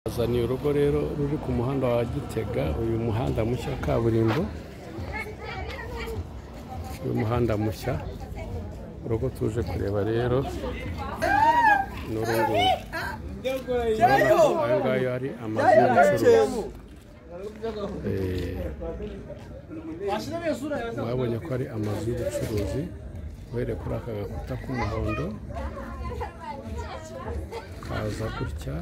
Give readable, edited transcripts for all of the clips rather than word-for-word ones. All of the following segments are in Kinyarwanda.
Azaniye urugo rero ruri ku muhanda wa Gitega, uyu muhanda mushya wa kaburimbo, uyu muhanda mushya, urugo tuje kureba rero ni uru nguru. Urabona ko ayo ngayo ari amazu y'ubucuruzi. Mwabonye ko ari amazu y'ubucuruzi, uhereye kuri aka gakuta k'umuhondo kaza gutya.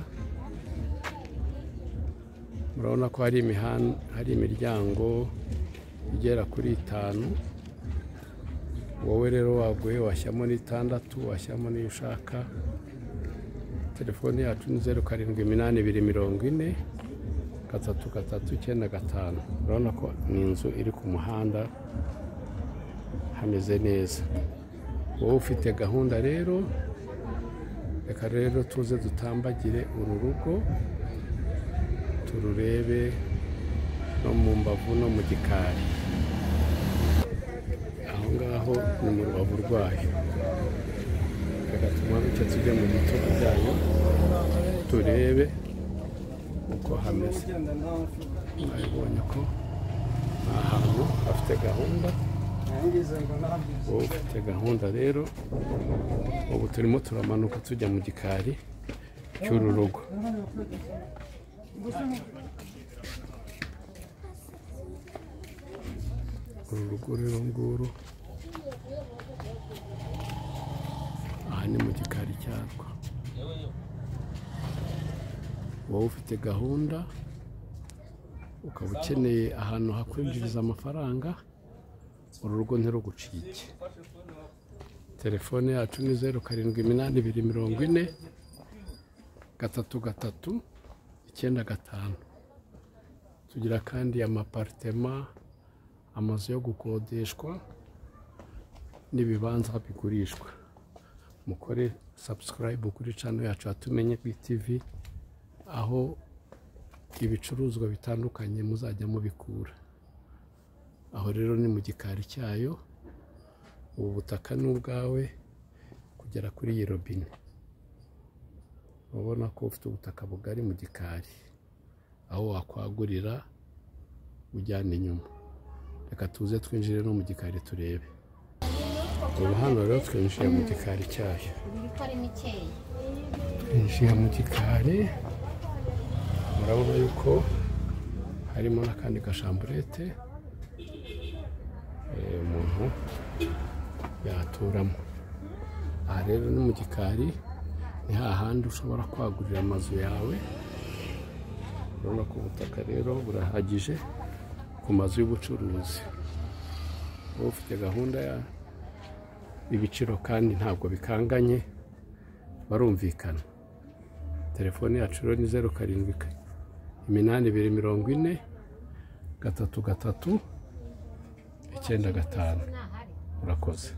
Murabona ko hari imihanda, hari imiryango igera kuri 5. Wowe rero waguye washyiramo n'itandatu, washyiramo n'iyo ushaka. Telefone yacu ni 0 7 8 2 40 3 3 9 5. Urabona ko ni inzu iri ku muhanda, hameze neza. Wowe ufite gahunda rero, reka rero tuze dutambagire uru rugo tururebe no mu mbavu no mu gikari. Aho ngaho ni mu rubavu rwayo. Reka tumanuke tujye mu bitugu byayo turebe uko hameze. Mwabibonye ko ni ahantu hafite gahunda. Wowe ufite gahunda rero, ubu turimo turamanuka tujya mu gikari cy'uru rugo. Uru rugo rero nguru, aha ni mu gikari cyarwo. Wowe ufite gahunda, ukaba ukeneye ahantu hakwinjiriza amafaranga, uru rugo ntirugucike. Telefone yacu ni 0 7 8 2 40 3 3 9 5. Tugira kandi amapartema, amazu yo gukodeshwa n'ibibanza bigurishwa. Mukore subscribe kuri channel yacu Tumenye BTV, aho ibicuruzwa bitandukanye muzajya mubikura. Aho rero ni mu gikari cyayo. Ubu butaka ni ubwawe kugera kuri iyi robine. Urabona ko ufite ubutaka bugari mu gikari, aho wakwagurira ujyana inyuma. Reka tuze twinjire no mu gikari turebe. Ubu hano rero twinjiye mu gikari cyayo. Twinjiye mu gikari, murabona yuko harimo n'akandi gashamburete umuntu yaturamo. Aha rero ni mu gikari, ni hahandi ushobora kwagurira amazu yawe. Urabona ko ubutaka rero burahagije ku mazu y'ubucuruzi. Wowe ufite gahunda ya ibiciro kandi ntabwo bikanganye, barumvikana. Telefone yacu rero ni 0 7 8 2 40 3 3 9 5. Urakoze.